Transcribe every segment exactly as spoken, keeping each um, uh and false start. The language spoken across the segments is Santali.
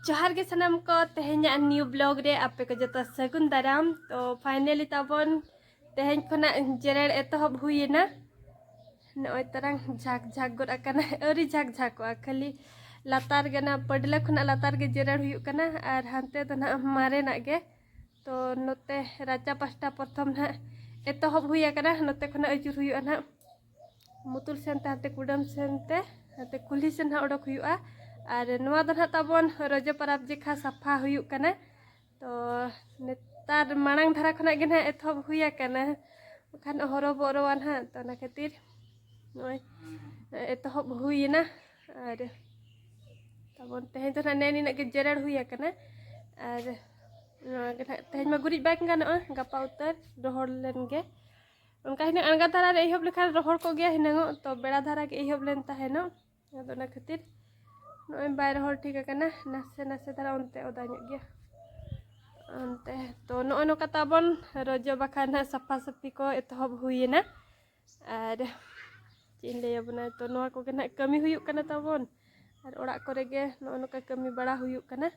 ᱡᱚᱦᱟᱨ ᱜᱮ ᱥᱟᱱᱟᱢ ᱠᱚ, ᱛᱮᱦᱮᱧᱟᱜ new vlog ᱨᱮ ᱟᱯᱮ ᱠᱚ ᱡᱚᱛᱚ ᱥᱟᱹᱜᱩᱱ ᱫᱟᱨᱟᱢ᱾ ᱛᱚ finally ᱛᱟᱵᱚᱱ ᱛᱮᱦᱮᱧ ᱠᱷᱚᱱᱟᱜ ᱡᱮᱨᱮᱲ ᱮᱛᱚᱦᱚᱵ ᱦᱩᱭᱮᱱᱟ᱾ ᱱᱚᱜᱼᱚᱭ ᱛᱟᱨᱟᱝ ᱡᱷᱟᱠ ᱡᱷᱟᱠ ᱜᱚᱫ ᱟᱠᱟᱱᱟ, ᱟᱹᱣᱨᱤ ᱡᱷᱟᱠ ᱡᱷᱟᱠᱚᱜᱼᱟ, ᱠᱷᱟᱹᱞᱤ ᱞᱟᱛᱟᱨ ᱜᱮ ᱱᱟ ᱯᱟᱹᱰᱞᱟᱹ ᱠᱷᱚᱱᱟᱜ ᱞᱟᱛᱟᱨ ᱜᱮ ᱡᱮᱨᱮᱲ ᱦᱩᱭᱩᱜ ᱠᱟᱱᱟ ᱟᱨ ᱦᱟᱱᱛᱮ ᱫᱚ ᱱᱟᱦᱟᱜ ᱢᱟᱨᱮᱱᱟᱜ ᱜᱮ᱾ ᱛᱚ ᱱᱚᱛᱮ ᱨᱟᱪᱟ ᱯᱟᱥᱴᱟ ᱯᱨᱚᱛᱷᱚᱢ ᱱᱟᱦᱟᱜ ᱮᱛᱚᱦᱚᱵ ᱦᱩᱭ ᱟᱠᱟᱱᱟ, ᱱᱚᱛᱮ ᱠᱷᱚᱱᱟᱜ ᱟᱹᱪᱩᱨ ᱦᱩᱭᱩᱜᱼᱟ ᱱᱟᱦᱟᱜ᱾ ᱢᱩᱛᱩᱞ ᱥᱮᱱᱛᱮ ᱦᱟᱱᱛᱮ ᱠᱩᱰᱟᱹᱢ ᱥᱮᱱᱛᱮ ᱦᱟᱱᱛᱮ ᱠᱩᱞᱦᱤ ᱥᱮᱱ ᱦᱟᱸᱜ ᱚᱰᱚᱠ ᱦᱩᱭᱩᱜᱼᱟ᱾ ᱟᱨ ᱱᱚᱣᱟ ᱫᱚ ᱱᱟᱦᱟᱜ ᱛᱟᱵᱚᱱ ᱨᱚᱡᱚ ᱯᱟᱨᱟᱵᱽ ᱡᱮᱠᱷᱟ ᱥᱟᱯᱷᱟ ᱦᱩᱭᱩᱜ ᱠᱟᱱᱟ᱾ ᱛᱚ ᱱᱮᱛᱟᱨ ᱢᱟᱲᱟᱝ ᱫᱷᱟᱨᱟ ᱠᱷᱚᱱᱟᱜ ᱜᱮ ᱱᱟᱦᱟᱜ ᱮᱛᱚᱦᱚᱵ ᱦᱩᱭ ᱟᱠᱟᱱᱟ, ᱵᱟᱠᱷᱟᱱ ᱦᱚᱨᱚᱵᱚᱨᱚᱜᱼᱟ ᱱᱟᱦᱟᱜ᱾ ᱛᱚ ᱚᱱᱟ ᱠᱷᱟᱹᱛᱤᱨ ᱱᱚᱜᱼᱚᱭ ᱮᱛᱚᱦᱚᱵ ᱦᱩᱭᱮᱱᱟ᱾ ᱟᱨ ᱛᱟᱵᱚᱱ ᱛᱮᱦᱮᱧ ᱫᱚ ᱱᱟᱦᱟᱜ ᱱᱮ ᱱᱤᱱᱟᱹᱜ ᱜᱮ ᱡᱮᱨᱮᱲ ᱦᱩᱭ ᱟᱠᱟᱱᱟ᱾ ᱟᱨ ᱱᱚᱣᱟ ᱜᱮ ᱱᱟᱦᱟᱜ ᱛᱮᱦᱮᱧ ᱢᱟ ᱜᱩᱨᱤᱡ ᱵᱟᱝ ᱜᱟᱱᱚᱜᱼᱟ, ᱜᱟᱯᱟ ᱩᱛᱟᱹᱨ ᱨᱚᱦᱚᱲ ᱞᱮᱱ ᱜᱮ᱾ ᱚᱱᱠᱟ ᱦᱤᱱᱟᱹᱝ ᱟᱬᱜᱟ ᱫᱷᱟᱨᱟ ᱨᱮ ᱮᱦᱚᱵ ᱞᱮᱠᱷᱟᱱ ᱨᱚᱦᱚᱲ ᱠᱚᱜ ᱜᱮᱭᱟ ᱦᱤᱱᱟᱹᱝᱚᱜ, ᱛᱚ ᱵᱮᱲᱟ ᱫᱷᱟᱨᱟ ᱜᱮ ᱮᱦᱚᱵ ᱞᱮᱱ ᱛᱟᱦᱮᱱᱚᱜ᱾ ᱟᱫᱚ ᱚᱱᱟ ᱠᱷᱟᱹᱛᱤᱨ ᱱᱚᱜᱼᱚᱭ ᱵᱟᱭ ᱨᱚᱦᱚᱲ ᱴᱷᱤᱠ ᱟᱠᱟᱱᱟ, ᱱᱟᱥᱮ ᱱᱟᱥᱮ ᱫᱷᱟᱨᱟ ᱚᱱᱛᱮ ᱚᱫᱟ ᱧᱚᱜ ᱜᱮᱭᱟ ᱚᱱᱛᱮ᱾ ᱛᱚ ᱱᱚᱜᱼᱚᱭ ᱱᱚᱝᱠᱟ ᱛᱟᱵᱚᱱ ᱨᱚᱡᱚ ᱵᱟᱠᱷᱨᱟ ᱱᱟᱦᱟᱜ ᱥᱟᱯᱷᱟ ᱥᱟᱹᱯᱷᱤ ᱠᱚ ᱮᱛᱚᱦᱚᱵ ᱦᱩᱭᱮᱱᱟ᱾ ᱟᱨ ᱪᱮᱫ ᱤᱧ ᱞᱟᱹᱭᱟᱵᱚᱱᱟ, ᱛᱚ ᱱᱚᱣᱟ ᱠᱚᱜᱮ ᱱᱟᱦᱟᱜ ᱠᱟᱹᱢᱤ ᱦᱩᱭᱩᱜ ᱠᱟᱱᱟ ᱛᱟᱵᱚᱱ, ᱟᱨ ᱚᱲᱟᱜ ᱠᱚᱨᱮ ᱜᱮ ᱱᱚᱜᱼᱚ ᱱᱚᱝᱠᱟ ᱠᱟᱹᱢᱤ ᱵᱟᱲᱟ ᱦᱩᱭᱩᱜ ᱠᱟᱱᱟ᱾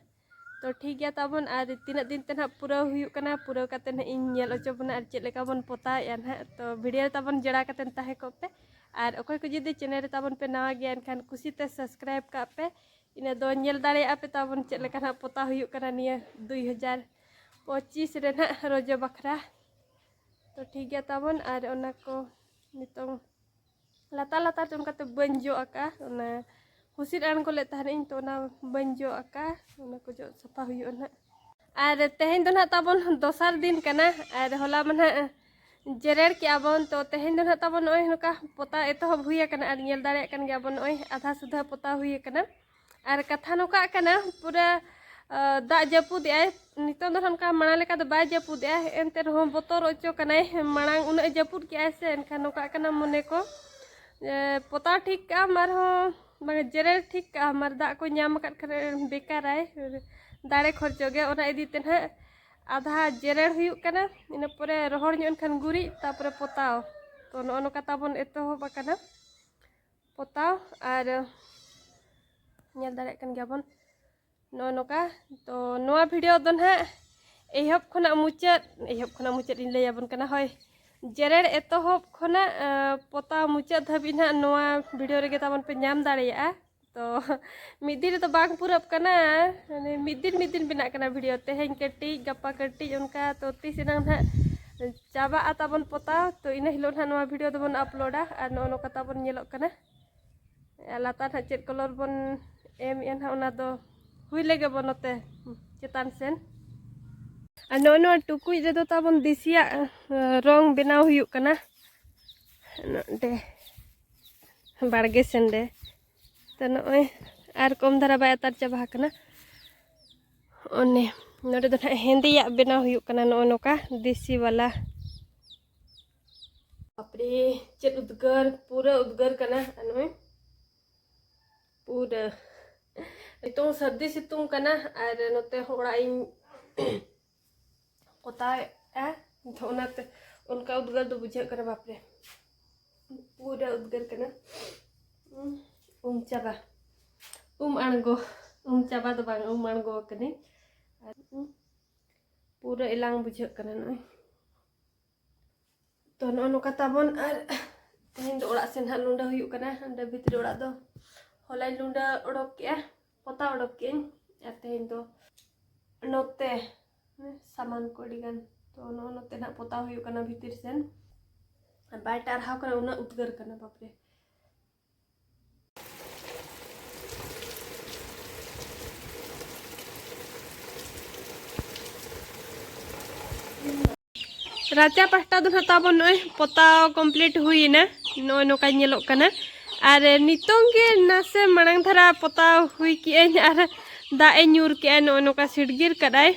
ᱛᱚ ᱴᱷᱤᱠ ᱜᱮᱭᱟ ᱛᱟᱵᱚᱱ, ᱟᱨ ᱛᱤᱱᱟᱹᱜ ᱫᱤᱱ ᱛᱮ ᱱᱟᱦᱟᱜ ᱯᱩᱨᱟᱹᱣ ᱦᱩᱭᱩᱜ ᱠᱟᱱᱟ, ᱯᱩᱨᱟᱹᱣ ᱠᱟᱛᱮ ᱱᱟᱦᱟᱜ ᱤᱧ ᱧᱮᱞ ᱦᱚᱪᱚ ᱵᱚᱱᱟ ᱟᱨ ᱪᱮᱫ ᱞᱮᱠᱟ ᱵᱚᱱ ᱯᱚᱛᱟᱣᱮᱫᱼᱟ ᱱᱟᱦᱟᱜ᱾ ᱛᱚ ᱵᱷᱤᱰᱤᱭᱳ ᱨᱮ ᱛᱟᱵᱚᱱ ᱡᱚᱲᱟᱣ ᱠᱟᱛᱮ ᱛᱟᱦᱮᱸ ᱠᱚᱜ ᱯᱮ, ᱟᱨ ᱚᱠᱚᱭ ᱠᱚ ᱡᱩᱫᱤ ᱪᱮᱱᱮᱞ ᱨᱮ ᱛᱟᱵᱚᱱ ᱯᱮ ᱱᱟᱣᱟ ᱜᱮᱭᱟ ᱮᱱᱠᱷᱟᱱ ᱠᱩᱥᱤᱛᱮ ᱥᱟᱵᱥᱠᱨᱟᱭᱤᱵᱽ ᱠᱟᱜ ᱯᱮ, ᱤᱱᱟᱹ ᱫᱚ ᱧᱮᱞ ᱫᱟᱲᱮᱭᱟᱜᱼᱟ ᱯᱮ ᱛᱟᱵᱚᱱ ᱪᱮᱫ ᱞᱮᱠᱟ ᱱᱟᱦᱟᱜ ᱯᱚᱛᱟᱣ ᱦᱩᱭᱩᱜ ᱠᱟᱱᱟ ᱱᱤᱭᱟᱹ ᱫᱩᱭ ᱦᱟᱡᱟᱨ ᱯᱚᱸᱪᱤᱥ ᱨᱮ ᱱᱟᱦᱟᱜ ᱨᱚᱡᱚ ᱵᱟᱠᱷᱨᱟ᱾ ᱛᱚ ᱴᱷᱤᱠ ᱜᱮᱭᱟ ᱛᱟᱵᱚᱱ, ᱟᱨ ᱚᱱᱟ ᱠᱚ ᱱᱤᱛᱚᱝ ᱞᱟᱛᱟᱨ ᱞᱟᱛᱟᱨ ᱛᱮ ᱚᱱᱠᱟᱛᱮ ᱵᱟᱹᱧ ᱡᱚᱜ ᱟᱠᱟᱫᱼᱟ, ᱚᱱᱟ ᱦᱩᱥᱤᱫ ᱟᱲᱟᱝ ᱠᱚ ᱞᱮᱫ ᱛᱟᱦᱮᱱ ᱤᱧ, ᱛᱚ ᱚᱱᱟ ᱵᱟᱹᱧ ᱡᱚᱜ ᱟᱠᱟᱫᱼᱟ, ᱚᱱᱟ ᱠᱚ ᱡᱚᱜ ᱥᱟᱯᱷᱟ ᱦᱩᱭᱩᱜᱼᱟ ᱱᱟᱦᱟᱜ᱾ ᱟᱨ ᱛᱮᱦᱮᱧ ᱫᱚ ᱱᱟᱦᱟᱜ ᱛᱟᱵᱚᱱ ᱫᱚᱥᱟᱨ ᱫᱤᱱ ᱠᱟᱱᱟ, ᱟᱨ ᱦᱚᱞᱟ ᱢᱟ ᱱᱟᱦᱟᱜ ᱡᱮᱨᱮᱲ ᱠᱮᱜᱼᱟ ᱵᱚᱱ᱾ ᱛᱚ ᱛᱮᱦᱮᱧ ᱫᱚ ᱱᱟᱦᱟᱜ ᱛᱟᱵᱚᱱ ᱱᱚᱜᱼᱚᱭ ᱱᱚᱝᱠᱟ ᱯᱚᱛᱟᱣ ᱮᱛᱚᱦᱚᱵ ᱦᱩᱭ ᱟᱠᱟᱱᱟ, ᱟᱨ ᱧᱮᱞ ᱫᱟᱲᱮᱭᱟᱜ ᱠᱟᱱ ᱜᱮᱭᱟ ᱵᱚᱱ ᱱᱚᱜᱼᱚᱭ ᱟᱫᱷᱟ ᱥᱩᱫᱷᱟᱹ ᱯᱚᱛᱟᱣ ᱦᱩᱭ ᱟᱠᱟᱱᱟ᱾ ᱟᱨ ᱠᱟᱛᱷᱟ ᱱᱚᱝᱠᱟᱜ ᱠᱟᱱᱟ, ᱯᱩᱨᱟᱹ ᱟ, ᱫᱟᱜ ᱡᱟᱹᱯᱩᱫᱮᱜᱼᱟᱭ᱾ ᱱᱤᱛᱚᱝ ᱫᱚ ᱱᱟᱦᱟᱜ ᱚᱱᱠᱟ ᱢᱟᱲᱟᱝ ᱞᱮᱠᱟ ᱫᱚ ᱵᱟᱭ ᱡᱟᱹᱯᱩᱫᱮᱜᱼᱟ, ᱮᱱᱛᱮ ᱨᱮᱦᱚᱸ ᱵᱚᱛᱚᱨ ᱦᱚᱪᱚ ᱠᱟᱱᱟᱭ᱾ ᱢᱟᱲᱟᱝ ᱩᱱᱟᱹᱜ ᱮ ᱡᱟᱹᱯᱩᱫ ᱠᱮᱜᱼᱟᱭ ᱥᱮ, ᱮᱱᱠᱷᱟᱱ ᱱᱚᱝᱠᱟᱜ ᱠᱟᱱᱟ ᱢᱚᱱᱮ ᱠᱚ, ᱮ, ᱯᱚᱛᱟᱣ ᱴᱷᱤᱠ ᱠᱟᱜᱼᱟᱢ ᱟᱨᱦᱚᱸ ᱵᱟᱝ ᱡᱮᱨᱮᱲ ᱴᱷᱤᱠ ᱠᱟᱜᱼᱟᱢ, ᱟᱨ ᱫᱟᱜ ᱠᱚ ᱧᱟᱢ ᱟᱠᱟᱫ ᱠᱷᱟᱱ ᱵᱮᱠᱟᱨᱟᱭ, ᱫᱟᱲᱮ ᱠᱷᱚᱨᱪᱚ ᱜᱮ᱾ ᱚᱱᱟ ᱤᱫᱤ ᱛᱮ ᱱᱟᱦᱟᱜ ᱟᱫᱷᱟ ᱡᱮᱨᱮᱲ ᱦᱩᱭᱩᱜ ᱠᱟᱱᱟ, ᱤᱱᱟᱹ ᱯᱚᱨᱮ ᱨᱚᱦᱚᱲ ᱧᱚᱜ ᱮᱱᱠᱷᱟᱱ ᱜᱩᱨᱤᱡ, ᱛᱟᱨᱯᱚᱨᱮ ᱯᱚᱛᱟᱣ᱾ ᱛᱚ ᱱᱚᱜᱼᱚ ᱱᱚᱝᱠᱟ ᱛᱟᱵᱚᱱ ᱮᱛᱚᱦᱚᱵ ᱟᱠᱟᱱᱟ ᱯᱚᱛᱟᱣ, ᱟᱨ ᱧᱮᱞ ᱫᱟᱲᱮᱭᱟᱜ ᱠᱟᱱ ᱜᱮᱭᱟ ᱵᱚᱱ᱾ ᱱᱚᱜᱼᱚ ᱱᱚᱝᱠᱟ᱾ ᱛᱚ ᱱᱚᱣᱟ ᱵᱷᱤᱰᱤᱭᱳ ᱫᱚ ᱱᱟᱦᱟᱜ ᱮᱦᱚᱵ ᱠᱷᱚᱱᱟᱜ ᱢᱩᱪᱟᱹᱫ, ᱮᱦᱚᱵ ᱠᱷᱚᱱᱟᱜ ᱢᱩᱪᱟᱹᱫ ᱤᱧ ᱞᱟᱹᱭ ᱟᱵᱚᱱ ᱠᱟᱱᱟ, ᱦᱳᱭ, ᱡᱮᱨᱮᱲ ᱮᱛᱚᱦᱚᱵ ᱠᱷᱚᱱᱟᱜ ᱯᱚᱛᱟᱣ ᱢᱩᱪᱟᱹᱫ ᱫᱷᱟᱹᱵᱤᱡ ᱱᱟᱦᱟᱜ ᱱᱚᱣᱟ ᱵᱷᱤᱰᱤᱭᱳ ᱨᱮᱜᱮ ᱛᱟᱵᱚᱱ ᱯᱮ ᱧᱟᱢ ᱫᱟᱲᱮᱭᱟᱜᱼᱟ᱾ ᱛᱚ ᱢᱤᱫ ᱫᱤᱱ ᱨᱮᱫᱚ ᱵᱟᱝ ᱯᱩᱨᱟᱹᱜ ᱠᱟᱱᱟ, ᱢᱟᱱᱮ ᱢᱤᱫ ᱫᱤᱱ ᱢᱤᱫ ᱫᱤᱱ ᱵᱮᱱᱟᱜ ᱠᱟᱱᱟ ᱵᱷᱤᱰᱤᱭᱳ, ᱛᱮᱦᱮᱧ ᱠᱟᱹᱴᱤᱡ, ᱜᱟᱯᱟ ᱠᱟᱹᱴᱤᱡ, ᱚᱱᱠᱟ᱾ ᱛᱚ ᱛᱤᱥ ᱮᱱᱟᱝ ᱱᱟᱦᱟᱜ ᱪᱟᱵᱟᱜᱼᱟ ᱛᱟᱵᱚᱱ ᱯᱚᱛᱟᱣ, ᱛᱚ ᱤᱱᱟᱹ ᱦᱤᱞᱳᱜ ᱱᱟᱦᱟᱜ ᱱᱚᱣᱟ ᱵᱷᱤᱰᱤᱭᱳ ᱫᱚᱵᱚᱱ ᱟᱯᱞᱳᱰᱟ᱾ ᱟᱨ ᱱᱚᱜᱼᱚ ᱱᱚᱝᱠᱟ ᱛᱟᱵᱚᱱ ᱧᱮᱞᱚᱜ ᱠᱟᱱᱟ᱾ ᱟᱨ ᱞᱟᱛᱟᱨ ᱱᱟᱦᱟᱜ ᱪᱮᱫ ᱠᱟᱞᱟᱨ ᱵᱚᱱ ᱮᱢᱮᱜᱼᱟ ᱱᱟᱦᱟᱜ, ᱚᱱᱟ ᱫᱚ ᱦᱩᱭ ᱞᱮᱜᱮ ᱵᱚᱱ ᱱᱚᱛᱮ ᱪᱮᱛᱟᱱ ᱥᱮᱱ᱾ ᱟᱨ ᱱᱚᱜᱼᱚ ᱱᱚᱣᱟ ᱴᱩᱠᱩᱡ ᱨᱮᱫᱚ ᱛᱟᱵᱚᱱ ᱫᱮᱥᱤᱭᱟᱜ ᱨᱚᱝ ᱵᱮᱱᱟᱣ ᱦᱩᱭᱩᱜ ᱠᱟᱱᱟ᱾ ᱱᱚᱰᱮ ᱵᱟᱲᱜᱮ ᱥᱮᱱ ᱨᱮ᱾ ᱛᱚ ᱱᱚᱜᱼᱚᱭ ᱟᱨ ᱠᱚᱢ ᱫᱷᱟᱨᱟ ᱵᱟᱭ ᱟᱛᱟᱨ ᱪᱟᱵᱟ ᱟᱠᱟᱱᱟ᱾ ᱚᱱᱮ ᱱᱚᱰᱮ ᱫᱚ ᱱᱟᱦᱟᱜ ᱦᱮᱸᱫᱮᱭᱟᱜ ᱵᱮᱱᱟᱣ ᱦᱩᱭᱩᱜ ᱠᱟᱱᱟ, ᱱᱚᱜᱼᱚ ᱱᱚᱝᱠᱟ ᱫᱮᱥᱤ ᱵᱟᱞᱟ᱾ ᱵᱟᱯᱨᱮ, ᱪᱮᱫ ᱩᱫᱽᱜᱟᱹᱨ, ᱯᱩᱨᱟᱹ ᱩᱫᱽᱜᱟᱹᱨ ᱠᱟᱱᱟ᱾ ᱟᱨ ᱱᱚᱜᱼᱚᱭ ᱯᱩᱨᱟᱹ ᱱᱤᱛᱚᱝ ᱥᱟᱹᱨᱫᱤ ᱥᱤᱛᱩᱝ ᱠᱟᱱᱟ, ᱟᱨ ᱱᱚᱛᱮ ᱦᱚᱸ ᱚᱲᱟᱜ ᱤᱧ ᱯᱚᱛᱟᱣᱮᱫᱼᱟ, ᱛᱚ ᱚᱱᱟᱛᱮ ᱚᱱᱠᱟ ᱩᱫᱽᱜᱟᱹᱨ ᱫᱚ ᱵᱩᱡᱷᱟᱹᱜ ᱠᱟᱱᱟ᱾ ᱵᱟᱯᱨᱮ, ᱯᱩᱨᱟᱹ ᱩᱫᱽᱜᱟᱹᱨ ᱠᱟᱱᱟ᱾ ᱩᱢ ᱪᱟᱵᱟ, ᱩᱢ ᱟᱬᱜᱚ, ᱩᱢ ᱪᱟᱵᱟ ᱫᱚ ᱵᱟᱝ, ᱩᱢ ᱟᱬᱜᱚ ᱠᱟᱹᱱᱟᱹᱧ᱾ ᱟᱨ ᱯᱩᱨᱟᱹ ᱮᱞᱟᱝ ᱵᱩᱡᱷᱟᱹᱜ ᱠᱟᱱᱟ ᱱᱚᱜᱼᱚᱭ᱾ ᱛᱚ ᱱᱚᱜᱼᱚ ᱱᱚᱝᱠᱟ ᱛᱟᱵᱚᱱ᱾ ᱟᱨ ᱛᱮᱦᱮᱧ ᱫᱚ ᱚᱲᱟᱜ ᱥᱮᱱ ᱦᱟᱸᱜ ᱞᱩᱸᱰᱟᱹ ᱦᱩᱭᱩᱜ ᱠᱟᱱᱟ᱾ ᱚᱸᱰᱮ ᱵᱷᱤᱛᱨᱤ ᱚᱲᱟᱜ ᱫᱚ ᱦᱚᱞᱟᱧ ᱞᱩᱸᱰᱟᱹ ᱚᱰᱚᱠ ᱠᱮᱜᱼᱟ, ᱯᱚᱛᱟᱣ ᱚᱰᱚᱠ ᱠᱮᱜᱼᱟᱹᱧ᱾ ᱟᱨ ᱛᱮᱦᱮᱧ ᱫᱚ ᱱᱚᱛᱮ ᱥᱟᱢᱟᱱ ᱠᱚ ᱟᱹᱰᱤ ᱜᱟᱱ, ᱛᱚ ᱱᱚᱜᱼᱚ ᱱᱚᱛᱮ ᱱᱟᱜ ᱯᱚᱛᱟᱣ ᱦᱩᱭᱩᱜ ᱠᱟᱱᱟ ᱵᱷᱤᱛᱤᱨ ᱥᱮᱱ᱾ ᱟᱨ ᱵᱟᱭ ᱴᱟᱨᱦᱟᱣ ᱠᱟᱱᱟ, ᱩᱱᱟᱹᱜ ᱩᱫᱽᱜᱟᱹᱨ ᱠᱟᱱᱟ, ᱵᱟᱯᱨᱮ᱾ ᱨᱟᱪᱟ ᱯᱟᱦᱴᱟ ᱫᱚ ᱱᱟᱦᱟᱜ ᱛᱟᱵᱚᱱ ᱱᱚᱜᱼᱚᱭ ᱯᱚᱛᱟᱣ ᱠᱚᱢᱯᱞᱤᱴ ᱦᱩᱭᱮᱱᱟ, ᱱᱚᱜᱼᱚᱭ ᱱᱚᱝᱠᱟ ᱧᱮᱞᱚᱜ ᱠᱟᱱᱟ᱾ ᱟᱨ ᱱᱤᱛᱚᱝ ᱜᱮ ᱱᱟᱥᱮ ᱢᱟᱲᱟᱝ ᱫᱷᱟᱨᱟ ᱯᱚᱛᱟᱣ ᱦᱩᱭ ᱠᱮᱜᱼᱟᱹᱧ ᱟᱨ ᱫᱟᱜ ᱮ ᱧᱩᱨ ᱠᱮᱜᱼᱟ, ᱱᱚᱜᱼᱚᱭ ᱱᱚᱝᱠᱟ ᱥᱤᱰᱜᱤᱨ ᱠᱟᱫᱟᱭ᱾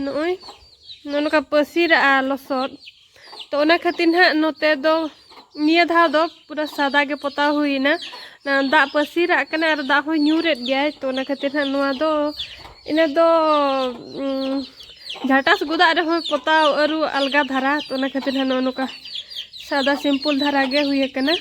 ᱱᱚᱜᱼᱚᱭ ᱱᱚᱜᱼᱚ ᱱᱚᱝᱠᱟ ᱯᱟᱹᱥᱤᱨᱟᱜᱼᱟ ᱞᱚᱥᱚᱫ, ᱛᱚ ᱚᱱᱟ ᱠᱷᱟᱹᱛᱤᱨ ᱱᱟᱦᱟᱜ ᱱᱚᱛᱮ ᱫᱚ ᱱᱤᱭᱟᱹ ᱫᱷᱟᱣ ᱫᱚ ᱯᱩᱨᱟᱹ ᱥᱟᱫᱟ ᱜᱮ ᱯᱚᱛᱟᱣ ᱦᱩᱭᱮᱱᱟ᱾ ᱚᱱᱟ ᱫᱟᱜ ᱯᱟᱹᱥᱤᱨᱟᱜ ᱠᱟᱱᱟ ᱟᱨ ᱫᱟᱜ ᱦᱚᱸ ᱧᱩᱨᱮᱫ ᱜᱮᱭᱟᱭ, ᱛᱚ ᱚᱱᱟ ᱠᱷᱟᱹᱛᱤᱨ ᱱᱟᱦᱟᱜ ᱱᱚᱣᱟ ᱫᱚ ᱤᱱᱟᱹ ᱫᱚ, ᱩᱸ, ᱡᱷᱟᱴᱟᱥ ᱜᱚᱫᱟᱜ ᱨᱮᱦᱚᱸ ᱯᱚᱛᱟᱣ ᱟᱹᱨᱩ ᱟᱞᱜᱟ ᱫᱷᱟᱨᱟ, ᱛᱚ ᱚᱱᱟ ᱠᱷᱟᱹᱛᱤᱨ ᱱᱟᱦᱟᱜ ᱱᱚᱜᱼᱚ ᱱᱚᱝᱠᱟ ᱥᱟᱫᱟ ᱥᱤᱢᱯᱚᱞ ᱫᱷᱟᱨᱟ ᱜᱮ ᱦᱩᱭ ᱟᱠᱟᱱᱟ᱾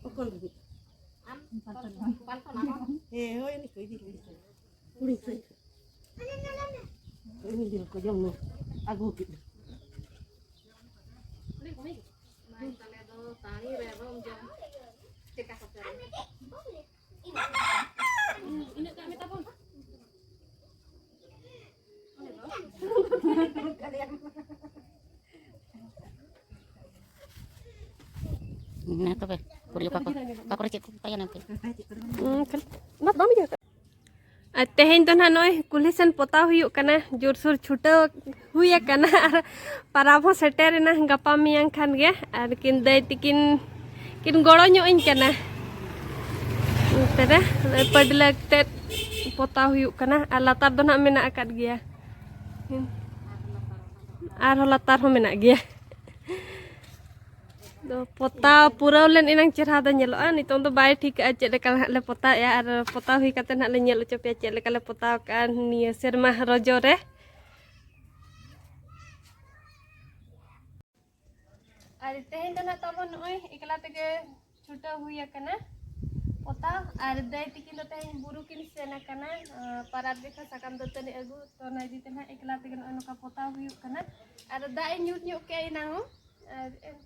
ᱚᱠᱚᱭ ᱞᱟᱹᱜᱤᱫ? ᱦᱮᱸ, ᱦᱳᱭ, ᱩᱱᱤ ᱠᱚ ᱤᱫᱤ ᱠᱮᱫᱮ᱾ ᱠᱩᱲᱤ ᱥᱮᱫ᱾ ᱩᱱᱤ ᱡᱤᱞ ᱠᱚ ᱡᱚᱢ ᱧᱩ ᱟᱹᱜᱩ ᱠᱮᱫ᱾ ᱦᱮᱸ ᱛᱚᱵᱮ, ᱠᱩᱲᱤ ᱚᱠᱟ ᱠᱚ, ᱚᱠᱟ ᱠᱚᱨᱮ ᱪᱮᱫ ᱠᱚ ᱯᱟᱭᱟ ᱱᱟᱯᱮ? ᱦᱩᱸ, ᱠᱷᱟᱹᱞᱤ ᱚᱱᱟ ᱫᱚ ᱵᱟᱢ ᱤᱭᱟᱹ ᱠᱟᱜ? ᱟᱨ ᱛᱮᱦᱮᱧ ᱫᱚ ᱱᱟᱦᱟᱜ ᱱᱚᱜᱼᱚᱭ ᱠᱩᱞᱦᱤ ᱥᱮᱱ ᱯᱚᱛᱟᱣ ᱦᱩᱭᱩᱜ ᱠᱟᱱᱟ, ᱡᱳᱨᱥᱳᱨ ᱪᱷᱩᱴᱟᱹᱣ ᱦᱩᱭ ᱟᱠᱟᱱᱟ᱾ ᱟᱨ ᱯᱟᱨᱟᱵᱽ ᱦᱚᱸ ᱥᱮᱴᱮᱨ ᱮᱱᱟ ᱜᱟᱯᱟ ᱢᱮᱭᱟᱝ ᱠᱷᱟᱱ ᱜᱮ᱾ ᱟᱨ ᱠᱤᱱ ᱫᱟᱹᱭ ᱛᱤᱠᱤᱱ ᱠᱤᱱ ᱜᱚᱲᱚ ᱧᱚᱜ ᱟᱹᱧ ᱠᱟᱱᱟ᱾ ᱱᱚᱛᱮ ᱨᱮ ᱱᱚᱜᱼᱚᱭ ᱯᱟᱹᱰᱞᱟᱹᱠ ᱛᱮᱫ ᱯᱚᱛᱟᱣ ᱦᱩᱭᱩᱜ ᱠᱟᱱᱟ, ᱟᱨ ᱞᱟᱛᱟᱨ ᱫᱚ ᱱᱟᱦᱟᱜ ᱢᱮᱱᱟᱜ ᱟᱠᱟᱫ ᱜᱮᱭᱟ᱾ ᱟᱨᱦᱚᱸ ᱞᱟᱛᱟᱨ ᱦᱚᱸ ᱢᱮᱱᱟᱜ ᱜᱮᱭᱟ᱾ ᱫᱚ ᱯᱚᱛᱟᱣ ᱯᱩᱨᱟᱹᱣ ᱞᱮᱱ ᱮᱱᱟᱝ ᱪᱮᱦᱨᱟ ᱫᱚ ᱧᱮᱞᱚᱜᱼᱟ᱾ ᱱᱤᱛᱚᱝ ᱫᱚ ᱵᱟᱭ ᱴᱷᱤᱠᱟᱹᱜᱼᱟ ᱪᱮᱫ ᱞᱮᱠᱟ ᱱᱟᱦᱟᱜ ᱞᱮ ᱯᱚᱛᱟᱣᱮᱫᱼᱟ, ᱟᱨ ᱯᱚᱛᱟᱣ ᱦᱩᱭ ᱠᱟᱛᱮ ᱱᱟᱦᱟᱜ ᱞᱮ ᱧᱮᱞ ᱦᱚᱪᱚ ᱯᱮᱭᱟ ᱪᱮᱫ ᱞᱮᱠᱟ ᱞᱮ ᱯᱚᱛᱟᱣ ᱠᱟᱜᱼᱟ ᱱᱤᱭᱟᱹ ᱥᱮᱨᱢᱟ ᱨᱚᱡᱚ ᱨᱮ᱾ ᱟᱨ ᱛᱮᱦᱮᱧ ᱫᱚ ᱱᱟᱦᱟᱜ ᱛᱟᱵᱚᱱ ᱱᱚᱜᱼᱚᱭ ᱮᱠᱞᱟ ᱛᱮᱜᱮ ᱪᱷᱩᱴᱟᱹᱣ ᱦᱩᱭ ᱟᱠᱟᱱᱟ ᱯᱚᱛᱟᱣ᱾ ᱟᱨ ᱫᱟᱹᱭ ᱛᱤᱠᱤᱱ ᱫᱚ ᱛᱮᱦᱮᱧ ᱵᱩᱨᱩ ᱠᱤᱱ ᱥᱮᱱ ᱟᱠᱟᱱᱟ, ᱟᱸ, ᱯᱟᱨᱟᱵᱽ ᱡᱚᱠᱷᱟ ᱥᱟᱠᱟᱢ ᱫᱟᱹᱛᱟᱹᱱᱤ ᱟᱹᱜᱩ᱾ ᱛᱚ ᱚᱱᱟ ᱤᱫᱤ ᱛᱮ ᱱᱟᱦᱟᱜ ᱮᱠᱞᱟ ᱛᱮᱜᱮ ᱱᱚᱜᱼᱚᱭ ᱱᱚᱝᱠᱟ ᱯᱚᱛᱟᱣ ᱦᱩᱭᱩᱜ ᱠᱟᱱᱟ᱾ ᱟᱨ ᱫᱟᱜ ᱮ ᱧᱩᱨ ᱧᱚᱜ ᱠᱮᱜᱼᱟ ᱮᱱᱟᱝ ᱦᱚᱸ, ᱟᱨ ᱮᱱ-,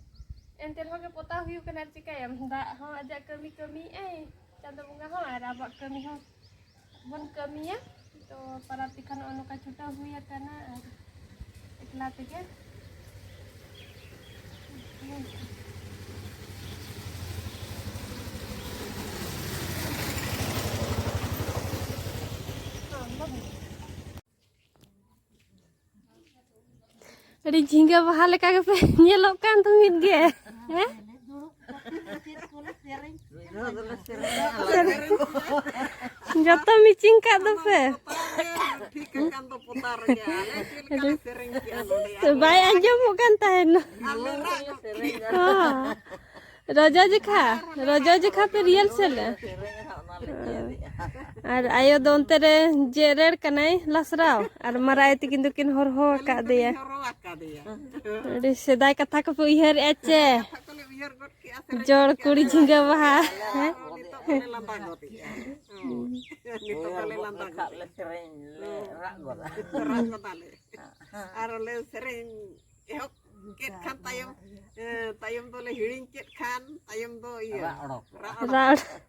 ᱮᱱᱛᱮ ᱨᱮᱦᱚᱸ ᱜᱮ ᱯᱚᱛᱟᱣ ᱦᱩᱭᱩᱜ ᱠᱟᱱᱟ᱾ ᱟᱨ ᱪᱤᱠᱟᱹᱭᱟᱢ, ᱫᱟᱜ ᱦᱚᱸ ᱟᱡᱟᱜ ᱠᱟᱹᱢᱤ ᱠᱟᱹᱢᱤᱭᱮᱜᱼᱟᱭ, ᱪᱟᱸᱫᱚ ᱵᱚᱸᱜᱟ ᱦᱚᱸ, ᱟᱨ ᱟᱵᱚᱣᱟᱜ ᱠᱟᱹᱢᱤ ᱦᱚᱸ ᱵᱚᱱ ᱠᱟᱹᱢᱤᱭᱟ᱾ ᱛᱚ ᱯᱟᱨᱟᱵᱽ ᱛᱮᱠᱷᱟᱱ ᱱᱚᱜᱼᱚ ᱱᱚᱝᱠᱟ ᱪᱷᱩᱴᱟᱹᱣ ᱦᱩᱭ ᱟᱠᱟᱱᱟ, ᱟᱨ ᱮᱠᱞᱟ ᱛᱮᱜᱮ᱾ ᱟᱹᱰᱤ ᱡᱷᱤᱸᱜᱟᱹ ᱵᱟᱦᱟ ᱞᱮᱠᱟ ᱜᱮᱯᱮ ᱧᱮᱞᱚᱜ ᱠᱟᱱ ᱫᱚ ᱢᱤᱫ ᱜᱮ, ᱦᱮᱸ? ᱡᱚᱛᱚ ᱢᱮᱪᱤᱝ ᱠᱟᱜ ᱫᱚᱯᱮ᱾ ᱴᱷᱤᱠ ᱟᱠᱟᱱ ᱫᱚ ᱯᱚᱛᱟ ᱨᱮᱜᱮ᱾ ᱟᱞᱮ ᱪᱮᱫ ᱞᱮᱠᱟ ᱞᱮ ᱥᱮᱨᱮᱧ ᱠᱮᱜᱼᱟ ᱱᱚᱰᱮ? ᱵᱟᱭ ᱟᱸᱡᱚᱢᱚᱜ ᱠᱟᱱ ᱛᱟᱦᱮᱱᱟ᱾ ᱟᱞᱮ ᱨᱟᱜ ᱜᱚᱫ ᱠᱮᱜᱼᱟ᱾ ᱦᱚᱸ᱾ ᱨᱚᱡᱚ ᱡᱮᱠᱷᱟ, ᱨᱚᱡᱚ ᱡᱮᱠᱷᱟ ᱯᱮ ᱨᱤᱭᱮᱞ ᱥᱮᱞ ᱞᱮᱜᱼᱟ? ᱥᱮᱨᱮᱧ ᱦᱟᱸᱜ ᱚᱱᱟ ᱞᱮ ᱪᱮᱫ ᱮᱜᱼᱟ᱾ ᱟᱨ ᱟᱭᱳ ᱫᱚ ᱚᱱᱛᱮ ᱨᱮ ᱡᱮᱨᱮᱲ ᱠᱟᱱᱟᱭ ᱞᱟᱥᱨᱟᱣ, ᱟᱨ ᱢᱟᱨᱟᱭ ᱛᱤᱠᱤᱱ ᱫᱚᱠᱤᱱ ᱦᱚᱨᱦᱚ ᱟᱠᱟᱫᱮᱭᱟ᱾ ᱦᱚᱨᱚ ᱟᱠᱟᱫᱮᱭᱟ᱾ ᱟᱹᱰᱤ ᱥᱮᱫᱟᱭ ᱠᱟᱛᱷᱟ ᱠᱚᱯᱮ ᱩᱭᱦᱟᱹᱨᱮᱜᱼᱟ ᱪᱮ? ᱠᱟᱛᱷᱟ ᱠᱚᱞᱮ ᱩᱭᱦᱟᱹᱨ ᱜᱚᱫ ᱠᱮᱜᱼᱟ, ᱥᱮᱨᱮᱧ ᱡᱚᱲ ᱜᱚᱫ ᱠᱮᱜᱼᱟ ᱠᱩᱲᱤ ᱞᱮ᱾ ᱡᱷᱤᱸᱜᱟᱹ ᱵᱟᱦᱟ᱾ ᱟᱨ ᱱᱤᱛᱚᱜ ᱫᱚᱞᱮ ᱞᱟᱸᱫᱟ ᱜᱚᱫ ᱮᱜᱼᱟ᱾ ᱦᱩᱸ᱾ ᱱᱤᱛᱚᱜ ᱫᱚᱞᱮ ᱞᱟᱸᱫᱟ ᱜᱚᱫ ᱠᱷᱟᱜ ᱞᱮ ᱮᱜᱼᱟ᱾ ᱥᱮᱨᱮᱧ ᱞᱮ ᱦᱩᱸ᱾ ᱨᱟᱜ ᱜᱚᱫᱟ᱾ ᱨᱟᱜ ᱜᱚᱫᱟᱞᱮ᱾ ᱟᱨ ᱞᱮ ᱥᱮᱨᱮᱧ ᱮᱦᱚᱵ ᱠᱮᱫ ᱠᱷᱟᱱ ᱛᱟᱭᱚᱢ, ᱮ, ᱛᱟᱭᱚᱢ ᱫᱚᱞᱮ ᱦᱤᱲᱤᱧ ᱠᱮᱫ ᱠᱷᱟᱱ ᱛᱟᱭᱚᱢ ᱫᱚ ᱤᱭᱟᱹ, ᱨᱟᱜ ᱚᱰᱚᱠ᱾ ᱨᱟᱜ ᱚᱰᱚᱠ᱾ ᱨᱟᱜ ᱚᱰᱚᱠ᱾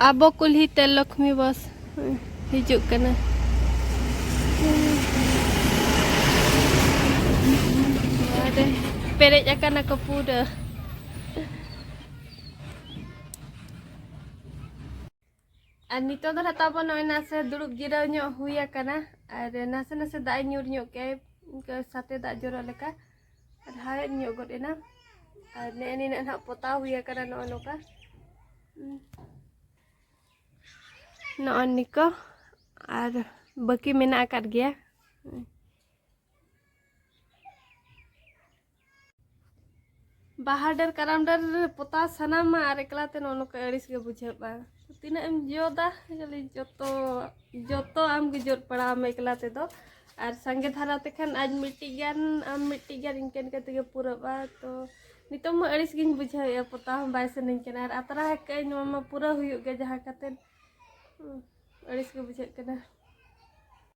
ᱟᱵᱚ ᱠᱩᱞᱦᱤ ᱛᱮ ᱞᱚᱠᱷᱢᱤ ᱵᱚᱥ ᱦᱤᱡᱩᱜ ᱠᱟᱱᱟ᱾ ᱟᱨ ᱯᱮᱨᱮᱡ ᱟᱠᱟᱱᱟ ᱠᱚ ᱯᱩᱨᱟᱹ᱾ ᱟᱨ ᱱᱤᱛᱚᱜ ᱫᱚ ᱱᱟᱦᱟᱜ ᱛᱟᱵᱚᱱ ᱱᱚᱜᱼᱚᱭ ᱱᱟᱥᱮ ᱫᱩᱲᱩᱵ ᱡᱤᱨᱟᱹᱣ ᱧᱚᱜ ᱦᱩᱭ ᱟᱠᱟᱱᱟ᱾ ᱟᱨ ᱱᱟᱥᱮ ᱱᱟᱥᱮ ᱫᱟᱜ ᱮ ᱧᱩᱨ ᱧᱚᱜ ᱠᱮᱜᱼᱟᱭ, ᱤᱱᱠᱟᱹ ᱥᱟᱛᱮ ᱫᱟᱜ ᱡᱚᱨᱚᱜ ᱞᱮᱠᱟ᱾ ᱟᱨ ᱦᱟᱣᱮᱫ ᱧᱚᱜ ᱜᱚᱫ ᱮᱱᱟ᱾ ᱟᱨ ᱱᱮᱜᱼᱮ ᱱᱤᱱᱟᱹᱜ ᱱᱟᱦᱟᱜ ᱯᱚᱛᱟᱣ ᱦᱩᱭ ᱟᱠᱟᱱᱟ ᱱᱚᱜᱼᱚ ᱱᱚᱝᱠᱟ᱾ ᱱᱚᱜᱼᱚ ᱱᱤᱠᱚ᱾ ᱟᱨ ᱵᱟᱹᱠᱤ ᱢᱮᱱᱟᱜ ᱟᱠᱟᱫ ᱜᱮᱭᱟ᱾ ᱵᱟᱦᱟ ᱰᱟᱹᱨ, ᱠᱟᱨᱟᱢ ᱰᱟᱹᱨ ᱯᱚᱛᱟᱣ ᱥᱟᱱᱟᱢᱟ ᱟᱨ ᱮᱠᱞᱟ ᱛᱮ ᱱᱚᱜᱼᱚ ᱱᱚᱝᱠᱟ ᱟᱹᱲᱤᱥ ᱜᱮ ᱵᱩᱡᱷᱟᱹᱜᱼᱟ᱾ ᱛᱤᱱᱟᱹᱜ ᱮᱢ ᱡᱚᱫᱟ, ᱠᱷᱟᱹᱞᱤ ᱡᱚᱛᱚ, ᱡᱚᱛᱚ ᱟᱢ ᱜᱮ ᱡᱚᱫ ᱯᱟᱲᱟᱣ ᱟᱢᱟ ᱮᱠᱞᱟ ᱛᱮᱫᱚ᱾ ᱟᱨ ᱥᱟᱸᱜᱮ ᱫᱷᱟᱨᱟ ᱛᱮᱠᱷᱟᱱ ᱟᱡ ᱢᱤᱫᱴᱤᱡ ᱜᱟᱱ, ᱟᱢ ᱢᱤᱫᱴᱤᱡ ᱜᱟᱱ, ᱤᱱᱠᱟᱹ ᱤᱱᱠᱟᱹ ᱛᱮᱜᱮ ᱯᱩᱨᱟᱹᱜᱼᱟ᱾ ᱛᱚ ᱱᱤᱛᱚᱜ ᱢᱟ ᱟᱹᱲᱤᱥ ᱜᱤᱧ ᱵᱩᱡᱷᱟᱹᱣᱮᱫᱼᱟ, ᱯᱚᱛᱟᱣ ᱦᱚᱸ ᱵᱟᱭ ᱥᱟᱱᱟᱧ ᱠᱟᱱᱟ᱾ ᱟᱨ ᱟᱛᱨᱟ ᱟᱠᱟᱫ ᱟᱹᱧ, ᱱᱚᱣᱟ ᱢᱟ ᱯᱩᱨᱟᱹ ᱦᱩᱭᱩᱜ ᱜᱮ ᱡᱟᱦᱟᱸ ᱠᱟᱛᱮᱫ᱾ ᱦᱩᱸ, ᱟᱹᱲᱤᱥ ᱜᱮ ᱵᱩᱡᱷᱟᱹᱜ ᱠᱟᱱᱟ᱾